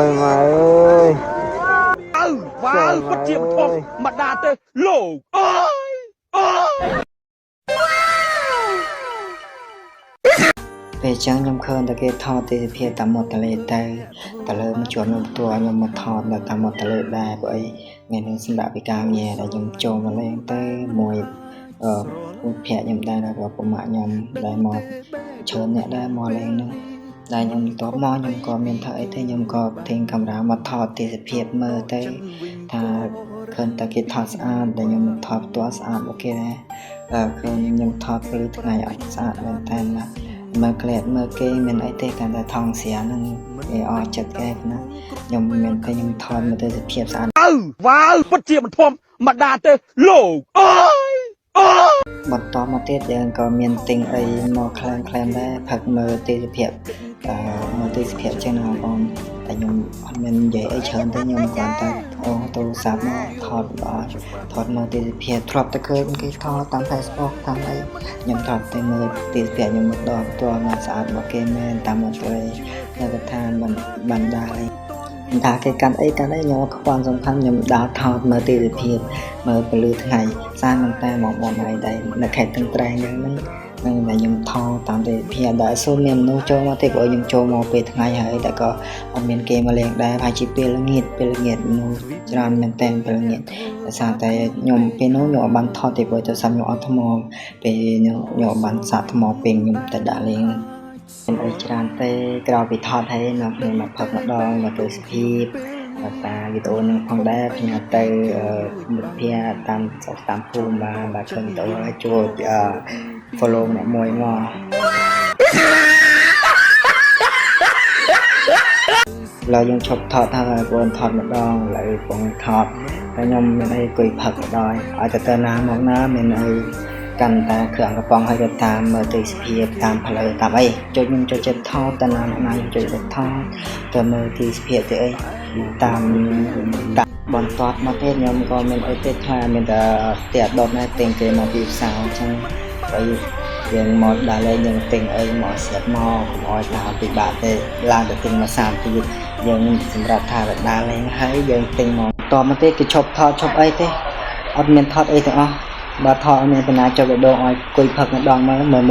យម៉ែអើយ អើវ៉ាវពិតជាមិនធម្មតាទេលោកអើយអើយ ពេលចឹងខ្ញុំឃើញតែគេថតទេសភាពតាមមាត់ទន្លេទៅតែលើមកជួបខ្ញុំផ្ទាល់ខ្ញុំមកថតនៅតាមមាត់ទន្លេដែរព្រោះអីថ្ងៃនេះសម្រាប់ពីការងារដែលខ្ញុំចូលមកលេងទៅមួយអឺមួយភ័ក្រខ្ញុំដែរដល់ប្រម៉ាក់ខ្ញុំដែលមកច្រើនអ្នកដែរមកលេងហ្នឹងដែលខ្ញុំបន្ទាប់មកខ្ញុំក៏មានធ្វើអីទេខ្ញុំក៏ទិញកាមេរ៉ាមកថតទេសភាពមើលទៅថាឃើញតែគេថតស្អាតដែលខ្ញុំថតផ្ទាល់ស្អាតអូខេដែរអឺឃើញខ្ញុំថតព្រឺថ្ងៃអត់ស្អាតមែនតើណា មើលក្លែតមើលគេមានអីទេកាន់តែថងស្រាហ្នឹងគេអស់ចិត្តគេណាខ្ញុំមានតែខ្ញុំថតមើលទៅសភាពស្អាត អើវ៉ាវពិតជាមិនធម្មតាទេលោកអើយអើយ បន្តមកទៀតយើងក៏មានទិញអីមកខ្លាំងខ្លាំងដែរផឹកមើលទេសភាពអឺមើលទេសភាពចឹងណាបងប្អូនតែខ្ញុំអត់មាននិយាយអីច្រើនទេខ្ញុំគ្រាន់តែអូសទូរស័ព្ទមកថតដល់ថតមើលទេសភាពធ្លាប់តែឃើញគេថតតាម Facebook តាមអីខ្ញុំថតតែមើលទេសភាពខ្ញុំមកដល់ផ្ទាល់មកស្អាតរបស់គេមែនតាមមាត់ទន្លេនៅកថាបានបានដាល់អីមិនថាគេកាន់អីកាន់អីខ្ញុំអត់ខ្វល់សំខាន់ខ្ញុំដើរថតមើលទេសភាពមើលពលឺថ្ងៃស្អាតមែនតើបងប្អូនហើយដែលនៅខេត្តទឹងត្រែងហ្នឹងហ្នឹងហ្នឹងដែលខ្ញុំថតតាមទេសភាពដែលសូមមានមនុស្សចូលមកទេព្រោះខ្ញុំចូលមកពេលថ្ងៃហើយតែក៏អត់មានគេមកលេងដែរប្រហែលជាពេលល្ងាចពេលល្ងាចមនុស្សច្រើនមែនតើពេលល្ងាចដោយសារតែខ្ញុំពេលនោះខ្ញុំអត់បានថតទេព្រោះទូរស័ព្ទខ្ញុំអត់ថ្មពេលខ្ញុំខ្ញុំអត់បានសាកថ្មពេលខ្ញុំទៅដាក់លេង មានអីច្រើនទេក្រោយពីថតហើយនាំគ្នាមកផឹកម្ដងមកទេសភាពបាទតាវីដេអូនឹងផងដែរផ្ញើទៅអឺមិត្តភ័ក្តិតាមស្រុកតាមភូមិបាទបាទឃើញវីដេអូហើយជួយអឺ follow ម្នាក់មួយមក ឥឡូវយើងឈប់ថតហើយបងថតម្ដងឥឡូវបងថតតែខ្ញុំមានអីអង្គុយផឹកម្ដងឲ្យតែទៅណាមកណាមានអីកាន់តែគ្រឿងកំប៉ុងហើយទៅតាមមើលទេសភាពតាមផ្លូវតាមអីចុចខ្ញុំចូលចិត្តថតទៅណាមកណាខ្ញុំចូលចិត្តថតទៅមើលទេសភាពទៅអីតាមតាមបន្ទាត់មកទៀតខ្ញុំក៏មានអីទេថាមានតែផ្ទះដុតដែរទិញគេមកពីផ្សារអញ្ចឹងហើយយើងមកដល់ហើយយើងទិញអីមកស្រាប់មកកុំឲ្យថាពិបាកទេឡើងទៅទិញមកសាមទៀតយើងសម្រាប់ថាដើរលេងហើយយើងទិញមកតមកទៀតគេឈប់ថតឈប់អីទេអត់មានថតអីទាំងអស់បើថតអត់មានបណ្ណាចុះបេះដូងឲ្យអង្គុយផឹកម្ដងមើលមើល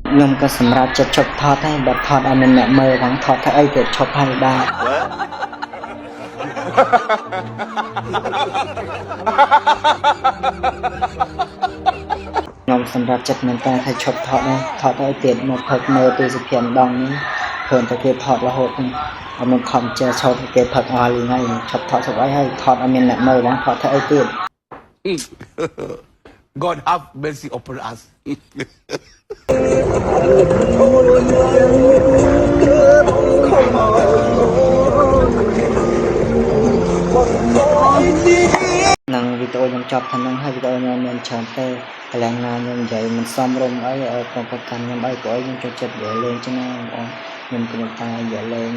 ខ្ញុំក៏សម្រាប់ចិត្តឈប់ថតដែរបើថតអត់មានអ្នកមើលផងថតធ្វើអីទៀតឈប់ហើយបាទ ខ្ញុំសម្រាប់ចិត្តមែនតើថាឈប់ថតដែរថតអីទៀតមកផឹកមើលទេសភាពម្ដងនេះឃើញតែគេថតរហូតហ្នឹងអត់មានខំចេះឈប់គេផឹកអស់លីងហើយឈប់ថតឈប់អីហើយថតអត់មានអ្នកមើលបងថតធ្វើអីទៀត God have mercy upon us. នឹងវីដេអូខ្ញុំចប់ថាហ្នឹងហើយវីដេអូខ្ញុំមានច្រើនទេកន្លែងណាខ្ញុំនិយាយមិនសមរម្យអីឲ្យកុំប្រកាន់ខ្ញុំអីព្រោះអីខ្ញុំចូលចិត្តនិយាយលេងចឹងណាបងប្អូនខ្ញុំគ្រាន់តែនិយាយលេង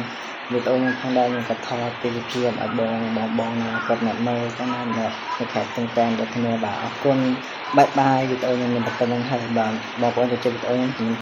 វីដេអូខ្ញុំផងដែរខ្ញុំក៏ថតទេសភាពឲ្យបងបងបងណាគាត់អ្នកមើលចឹងណាអ្នកនៅខេត្តទឹងត្រែងដូចគ្នាបាទអរគុណ bye bye វីដេអូខ្ញុំមានតែប៉ុណ្្នឹងហើយបាទបងប្អូនចូលចិត្តវីដេអូខ្ញុំ